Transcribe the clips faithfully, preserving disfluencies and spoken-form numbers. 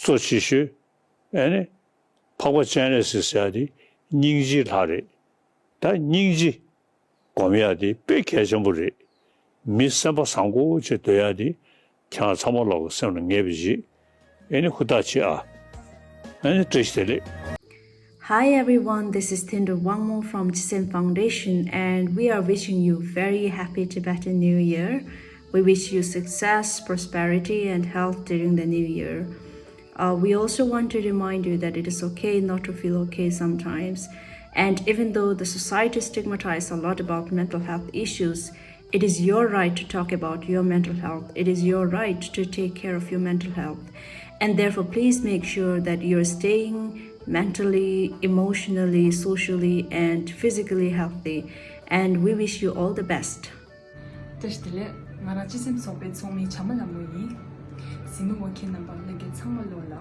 གཙོ་ཆེ་ཤོས་ཨ་ནི་འཕགས་པ་སྤྱན་རས་གཟིགས་ཟེར་ཡ་དེ་སྙིང་རྗེའི་ལྷ་རེད། ད་སྙིང་རྗེ་སྒོམ་ཡ་དེ་དཔེ་གལ་ཆེན་པོ་རེད། མི་སེམས་པ་བཟང་པོ་བྱས་སྡོད་ཡ་དེ་ཁྱེད་རང་ཚང་མ་ལོག་གི་སེམས་ལ་ངེས་པ་ཞིག་ཨེ་ནི་ཧུར་ཐག་བྱེད་ཨ། ཨེ་ནི་བཀྲ་ཤིས་བདེ་ལེགས། Hi everyone, this is Thindu Wangmo from Chisem Foundation, and we are wishing you very happy Tibetan New Year. We wish you success, prosperity, and health during the New Year. Uh, we also want to remind you that it is okay not to feel okay sometimes. And even though the society stigmatizes a lot about mental health issues, it is your right to talk about your mental health. It is your right to take care of your mental health. And therefore, please make sure that you're staying mentally, emotionally, socially, and physically healthy. And we wish you all the best. བཀྲ་ཤིས་བདེ་ལེགས། ང་རང་སྤྱི་སེམས་ཚོགས་པའི་ཚོགས་མི་བྱམས་པ་ལྷ་མོ་ཡིན། གཟིགས་མོ་བ་ཁྱེད་རྣམ་པ་ལྷན་རྒྱས་ཚང་མ་ལོ་ལ་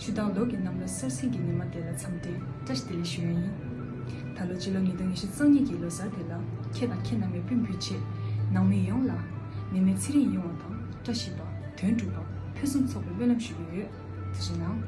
ཆུ་སྟག་ལོ་གི་གནམ་ལོ་གསར་ཚེས་ཀྱི་ཉི་མ་དེ་ལ་འཚམས་འདྲི་བཀྲ་ཤིས་བདེ་ལེགས་ཞུ་ཡ་ཡིན། ད་ལོ་སྤྱི་ལོ་ཉིས་སྟོང་ཉི་ཤུ་རྩ་གཉིས་ཀྱི་ལོ་གསར་དེ་ལ་ཁྱེད་དང་ཁྱེད་རྣམ་པའི་སྤུན་སྤུན་མཆེད་ནང་མི་ཡོངས་ལ་ནད་མེད་ཚེ་རིང་ཡོང་བ་དང་བཀྲ་ཤིས་པ་དོན་འགྲུབ་པ་ཕུན་སུམ་ཚོགས་པའི་སྨོན་ལམ་ཞུ་གི་ཡོད། ཐུགས་རྗེ་གནང་།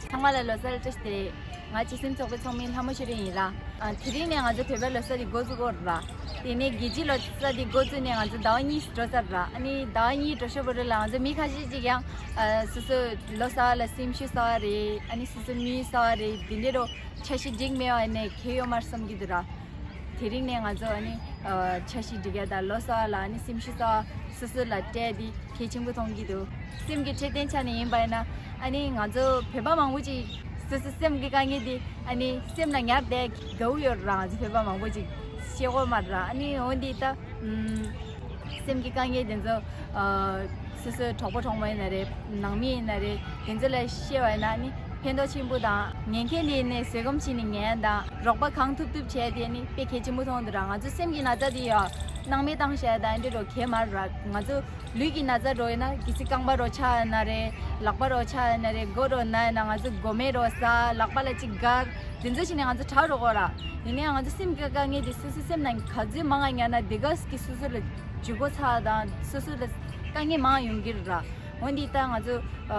ཚང་མ་ལ་ལོ་གསར་བཀྲ་ཤིས་བདེ་ལེགས། ང་སྤྱི་སེམས་ཚོགས་པའི་ཚོགས་མི་ལྷ་མོ་ཆོས་སྒྲོན་ཡིན་ལ། ཨ། དེ་རིང་ནས་ང་ཚོ་བོད་པའི་ལོ་གསར་དེ་འགོ་བཙུགས་ཀྱི་ཡོད་རེད་ལ། དེ་ནས་རྒྱལ་སྤྱིའི་ལོ་གསར་དེ་འགོ་བཙུགས་ནས་ང་ཚོ་ཟླ་བ་གཉིས་འགྲོ་ཚར་རེད་ལ། ཨ་ནི་ཟླ་བ་གཉིས་འགྲོ་ཤོར་བ་རེད་ལ། ང་ཚོ་མི་ཁ་ཤས་ཅིག་ཡང་ཨ་སོ་སོའི་ལོ་གསར་བ་ལ་སེམས་ཤུགས་གསར་བ་རེད། ཨ་ནི་སོ་སོའི་མི་གསར་བ་རེད། དེ་འདྲ་རུ་འཆར་གཞི་སྒྲིག་མེད་པ་ནས་གལ་ཡོད་མ་རེད་བསམ་གྱི་འདུག་ར། དེ་རིང་ནས་ང་ཚོ་ཨ་ནི་ཨ་འཆར་གཞི་སྒྲིག་ཡ་དང་ལོ་གསར་བ་ལ་ཨ་ནི་སེམས་ཤུགས་གསར་བ་སོ་སོ་ལ་སྤྲད་དེ་གལ་ཆེན་པོ་མཐོང་གི་འདུག་སེམས་ཀྱི་འཕྲོད་བསྟེན་ཆ་ནས་ཡིན་པ་ཡིན་ན་ཨ་ནི་ང་ཚོ་བོད་པ་མང་པོ་ཅིག་སོ་སོ་སེམས་ཀྱི་དཀའ་ངལ་དེ་ཨ་ནི་སེམས་ལ་ཉར་བསྡད་དགའ་བོ་ཡོད་ར། ང་ཚོ་བོད་པ་མང་པོ་ཅིག་ཤེས་གོ་མ་ར། ཨ་ནི་འོན་ཏེ་ད་ཨམ་སེམས་ཀྱི་དཀའ་ངལ་དེ་ཚོ་ཨ་སོ་སོའི་གྲོགས་པོ་གྲོགས་མོ་ཡིན་ན་རེད། ནང་མི་ཡིན་ན་རེད། དེ་ཚོ་ལ་བཤད་པ་ཡིན་ན་ཨ་ནི་ཕན་ཐོགས་ཆེན་པོ་དང་། ཉན་མཁན་དེ་ནས་བཟོད་སྒོམ་བྱས་ནས་ཉན་དང་རོགས་པ་གང་ཐུབ་ཐུབ་བྱས་དེ་ནི་དཔེ་གལ་ཆེན་པོ་མཐོང་འདུག་ར། ང་ཚོ་སེམས་ཀྱི་ན་ཚ་དེ་ཡང་སྣང་མེད་བཏང་བཞག་དང་འདི་འདྲ་རོ་གལ་མ་ར། ང་ཚོ་ལུས་ཀྱི་ན་ཚ་རོ་ཡིན་ན་གལ་སྲིད་རྐང་པ་རོ་ཆག་ཡིན་ན་རེད། ལག་པ་རོ་ཆག་ཡིན་ན་རེད། མགོ་རོ་ན་ཡིན་ན་ང་ཚོ་མགོ་མེ་རོ་ཟ། ལག་པ་ལ་ཅིག་འགག་དེ་ཚོ་བྱས་ནས་ང་ཚོ་དྲག་རོ་གོ་ར། ཡིན་ནའང་ང་ཚོ་སེམས་ཀྱི་དཀའ་ངལ་དེ་སོ་སོའི་སེམས་ནང་ག་ཚོད་མང་ང་ཉར་ན་དེ་ག་ཀྱི་སོ་སོ་ལ་ལྗིད་ཁོག་ཚ་དང་སོ་སོ་ལ་དཀའ་ངལ་མང་ཡོང་གི་རེད་ར། འོན་ཏེ་ད་ང་ཚོ་ཨ་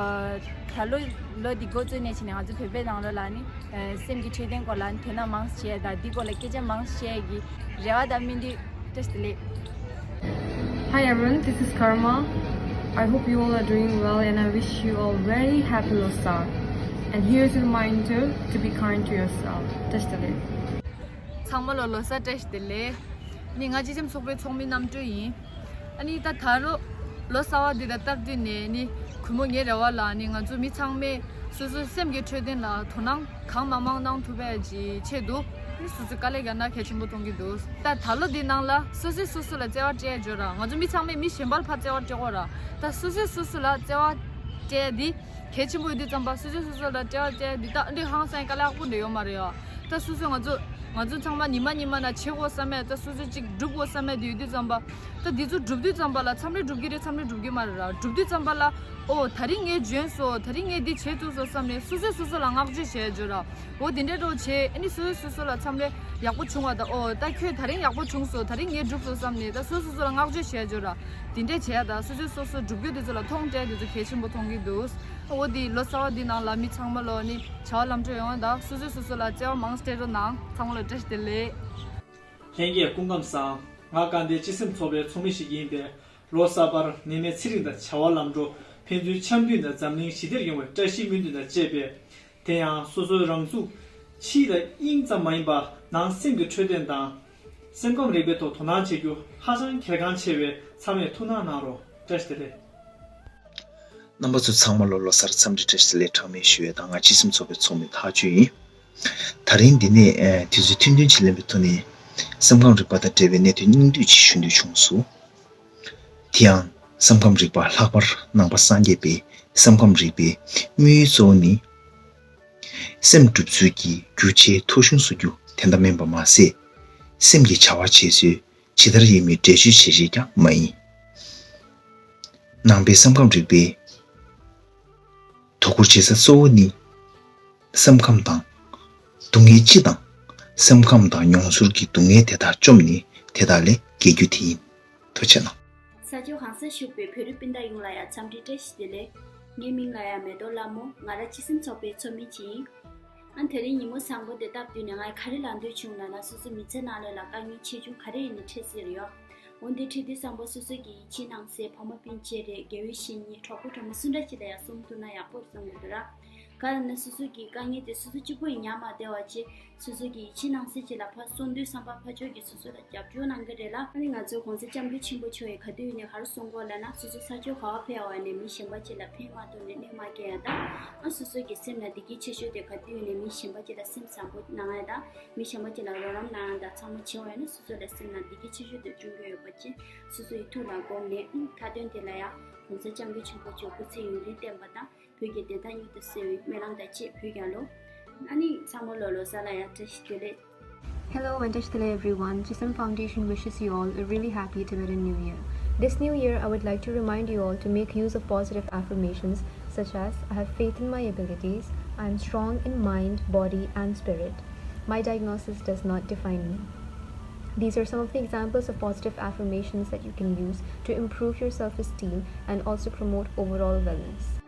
ད་ལོ་ལོ་འདི་འགོ་བཙུགས་ནས་བྱས་ནས་ང་ཚོ་བོད་པའི་ནང་ལོགས་ལ་ནི་ཨ་སེམས་ཀྱི་འཕྲོད་བསྟེན་སྐོར་ལ་ནི་དོ་སྣང་མང་བྱས་དང་འདི་སྐོར་ལ་སྐད་ཆ་མང་བཤད་ཀྱི་རེ་བ་དང་སྨོན་འདུན་བཀྲ་ཤིས་བདེ་ལེགས། Hi everyone, this is Karma. I hope you all are doing well and I wish you all very happy Losar. And here's a reminder to be kind to yourself. བཀྲ་ཤིས་བདེ་ལེགས། ཚང་མ་ལ་ལོ་གསར་བཀྲ་ཤིས་བདེ་ལེགས། ནི་ང་སྤྱི་སེམས་ཚོགས་པའི་ཚོགས་མི་རྣམ་གྲོལ་ཡིན། ཨ་ནི་ད་ད་ལོ་ལོ་གསར་བ་འདི་དང་སྟབས་བསྟུན་ནས་ནི་གུས་མོ་ངའི་རེ་བ་ལ་ནི་ང་ཚོ་མི་ཚང་མས་སོ་སོའི་སེམས་ཀྱི་འཕྲོད་བསྟེན་ལ་དོ་སྣང་གང་མང་མང་གནང་ཐུབ་པའི་ཆེད་དུ་ནི་སོ་སོའི་དཀའ་ལས་རྒྱག་ན་གལ་ཆེན་པོ་མཐོང་གི་འདུག་ད་ད་ལོ་འདི་ནང་ལ་སོ་སོས་སོ་སོ་ལ་བརྩེ་བ་སྤྲད་འཇོག་ར། ང་ཚོ་མི་ཚང་མས་མི་གཞན་པ་ལ་ཕར་བརྩེ་བ་སྤྲད་དགོས་ར། ད་སོ་སོས་སོ་སོ་ལ་བརྩེ་བ་སྤྲད་འདི་གལ་ཆེན་པོ་ཡོད་དུས་ཙམ་པ་སོ་སོས་སོ་སོ་ལ་བརྩེ་བ་སྤྲད་འདི་ད་འདི་ཧང་སང་དཀའ་ལས་ཁག་པོ་འདྲ་ཡོད་མ་རེད་ཡ། ད་སོ་སོས་ང་ཚོ་ང་ཚོ་ཚང་མ་ཉི་མ་ཉི་མ་ན་བྱེད་དགོས་བསམ་མེད། ད་སོ་སོ་གཅིག་སྒྲུབ་དགོས་བསམ་མེད་དེ་ཡོད་དུས་ཙམ་པ། ད་འདི་ཚོ་སྒྲུབ་དུས་ཙམ་པ་ལ་མཚམས་རེ་སྒྲུབ་ཀྱི་རེད། མཚམས་རེ་སྒྲུབ་ཀྱི་མ་རེད་ར། སྒྲུབ་དུས་ཙམ་པ་ལ་ཨོ་ད་རིང་ངས་འཇོན་སོང་། ད་རིང་ངས་འདི་བྱེད་ཐུབ་སོང་བསམ་ནས་སོ་སོས་སོ་སོ་ལ་བསྔགས་བརྗོད་བྱས་འཇོག་ར། འོ་དེ་འདྲའི་འགྲོ་བྱས་ཨ་ནི་སོ་སོས་སོ་སོ་ལ་མཚམས་རེ་ཡག་པོ་བྱུང་བ་དང་ཨོ་ད་ཁྱོད་ད་རིང་ཡག་པོ་བྱུང་སོང་། ད་རིང་ངས་སྒྲུབ་སོང་བསམ་ནས་ད་སོ་སོ་སོ་ལ་བསྔགས་བརྗོད་བྱས་འཇོག་ར། དེ་འདྲས་བྱས་ཡ་དང་སོ་སོས་སོ་སོ་སྒྲུབ་རྒྱུ་དེ་ཚོ་ལ་མཐོང་སྤྲད་དེ་ཚོ་གལ་ཆེན་པོ་མཐོང་གི་འདུག་འོ་དེ་ལོ་གསར་བ་འདི་ནང་ལ་མི་ཚང་མ་ལོ་ནི་བྱ་བ་ལམ་འགྲོ་ཡོང་ཡ་དང་སོ་སོས་སོ་སོ་ལ་བརྩེ་བ་མང་སྤྲད་རོགས་གནང་། ཚང་མ་ལ་བཀྲ་ཤིས་བདེ་ལེགས། ལྷན་རྒྱས་སྐུ་ཁམས་བཟང་། ང་དགའ་ལྡན་སྤྱི་སེམས་ཚོགས་པའི་ཚོགས་མི་ཞིག་ཡིན་པས། ལོ་གསར་པར་ནད་མེད་ཚེ་རིང་དང་བྱ་བ་ལམ་འགྲོ་ཕན་ཚུན་འཆམ་མཐུན་དང་འཛམ་གླིང་ཞི་བདེར་ཡོང་བའི་བཀྲ་ཤིས་སྨོན་འདུན་དང་བཅས་པས། དེ་ཡང་སོ་སོའི་རང་གཟུགས་ཕྱི་ལ་དབྱིངས་ཙམ་མ་ཡིན་པར་ནང་སེམས་ཀྱི་འཕྲོད་བསྟེན་དང་། སེམས་ཁམས་རིག་པའི་ཐོག་དོ་སྣང་བྱེད་རྒྱུ་ཧ་ཅང་གལ་འགངས་ཆེ་བས་ཚང་མས་ཐུགས་སྣང་གནང་རོགས། བཀྲ་ཤིས་བདེ་ལེགས། རྣམ་པ་ཚོ་ཚང་མ་ལ་ལོ་གསར་འཚམས་འདྲི་བཀྲ་ཤིས་བདེ་ལེགས་གྲངས་མེད་ཞུ་ཡས་དང་། ང་སྤྱི་སེམས་ཚོགས་པའི་ཚོགས་མི་ཐག་ཆོད་ཡིན། དེ་རིང་འདི་ནས་ཨ་དུས་ཚོད་ཐུང་ཐུང་ཅིག་ལེན་པའི་ཐོག་ནས་སེམས་ཁམས་རིག་པ་དང་འབྲེལ་བའི་གནད་དོན་སྙིང་བསྡུས་ཅིག་ཞུ་འདོད་བྱུང་སོང་། དེ་ཡང་སེམས་ཁམས་རིག་པ་ལྷག་པར་ནང་པ་སངས་རྒྱས་པའི་སེམས་ཁམས་རིག་པའི་དམིགས་ཡུལ་གཙོ་བོ་ནི། སེམས་སྒྲུབ་ཚུལ་གྱི་རྒྱུ་ཆའི་ཐོ་གཞུང་བཟོ་རྒྱུ་དེ་འདྲ་མིན་པ་མ་ཟད། སེམས་ཀྱི་བྱ་བ་བྱེད་ཚུལ་ཇི་ལྟར་ཡིན་མིན་འགྲེལ་བརྗོད་བྱེད་ཆེད་ཀྱང་མ་ཡིན། ནང་པའི་སེམས་ཁམས་རིག་པའི་དོ་ཁུར་བྱེད་ས་གཙོ་བོ་ནི། སེམས་ཁམས་དང་། སྡུག་བསྔལ་སྤྱི་དང་། སེམས་ཁམས་དང་མྱོང་ཚོར་གྱི་སྡུག་བསྔལ་དེ་དག་བཅོམ་ནས་དེ་དག་ལས་རྒྱལ་རྒྱུ་དེ་ཡིན། ཐུགས་རྗེ་གནང་། ས་ཕྱོགས་གང་སར་བཞུགས་པའི་བོད་རིགས་སྤུན་ཟླ་ཡོངས་ལ་ཡང་འཚམས་འདྲི་བཀྲ་ཤིས་བདེ་ལེགས། ངའི་མིང་ལ་ཡང་མེ་ཏོག་ལྷ་མོ། ང་རང་སྤྱི་སེམས་ཚོགས་པའི་ཚོགས་མི་ཅིག་ཡིན། ཨ་དེ་རིང་ཉིན་མོ་བཟང་པོ་འདི་སྟབས་བསྟུན་ནས་ང་ག་རེ་ལབ་འདོད་བྱུང་ལབ་ན། སོ་སོ་མི་ཚེ་ནང་ལོགས་ལ་དཀའ་ངལ་ཆེ་ཆུང་ག་རེ་ཡིན་ནའི་འཕྲད་སྲིད་རེད་ཡོད། འོན་ཏེ་འཕྲད་དུས་ཙམ་པ་སོ་སོ་གི་ཡིད་ཆེས་ནང་གསེས་ཕ་མ་སྤུན་མཆེད་རེད། དགེ་བའི་བཤེས་གཉེན་གྲོགས་པོ་གྲོགས་མོ་སུ་འདྲ་ཅིག་ལ་ཡང་གསུང་ཐུབ་ན་ཡག་པོ་རེད་བསམ་གྱི་འདུག་ར། ག་རེ་ན་སོ་སོ་གི་དཀའ་ངལ་དེ་སོ་སོ་གཅིག་པོ་ཡིས་ཉར་མ་བསྡད་པ་བྱས། སོ་སོ་གི་ཡིད་ཆེས་ནང་གསེས་ཅིག་ལ་ཕར་གསུང་དུས་ཙམ་པ་ཕར་ཕྱོགས་ཀྱིས་སོ་སོ་ལ་རྒྱབ་སྐྱོར་གནང་གི་རེད་ལ། ཨ་ནི་ང་ཚོའི་གོང་ས་སྐྱབས་མགོན་ཆེན་པོ་མཆོག་གིས་ག་དུས་ཡིན་ནའི་ག་རེ་གསུང་གོ་ལབ་ན། སོ་སོ་ས་ཕྱོགས་ག་པར་ཕེབས་པ་ནས་མི་གཞན་པ་ཅིག་ལ་ཕན་མ་ཐོགས་ནས་གནོད་མ་སྐྱེལ་ཡ་དང་། ཨ་སོ་སོ་གི་སེམས་ལ་བདེ་སྐྱིད་ཆེ་ཤོས་དེ་ག་དུས་ཡིན་ནའི་མི་གཞན་པ་ཅིག་ལ་སེམས་བཟང་པོ་གནང་ཡ་དང་། མི་གཞན་པ་ཅིག་ལ་རོགས་རམ་གནང་ཡ་དང་ཚང་མ་བྱེད་པ་ཡིན་ན་སོ་སོ་ལ་སེམས་ནང་བདེ་སྐྱིད་ཆེ་ཤོས་དེ་བྱུང་གི་ཡོད་པ་བྱས། སོ་སོ་ཡི་ཐུགས་ལ་དགོངས་ནས། ཨ་མཐའ་དོན་དེ་ལ་ཡང་གོང་ས་སྐྱབས་མགོན་ཆེན་པོ་མཆོག་སྐུ་ཚེ་ཡུན་རིང་བརྟན་པ་དང་། བོད་ཀྱི་བདེན་མཐའ་མྱུར་དུ་གསལ་བའི་སྨོན་ལམ་དང་བཅས་ཕུལ་རྒྱུ་ལོ། ཨ་ནི་ཚང་མ་ལོ་ལོ་གསར་ལ་ཡང་བཀྲ་ཤིས་བདེ་ལེགས། Hello and Tashitale everyone. Chisholm Foundation wishes you all a really happy Tibetan New Year. This new year, I would like to remind you all to make use of positive affirmations such as, "I have faith in my abilities, I am strong in mind, body, and spirit. My diagnosis does not define me." These are some of the examples of positive affirmations that you can use to improve your self esteem and also promote overall wellness.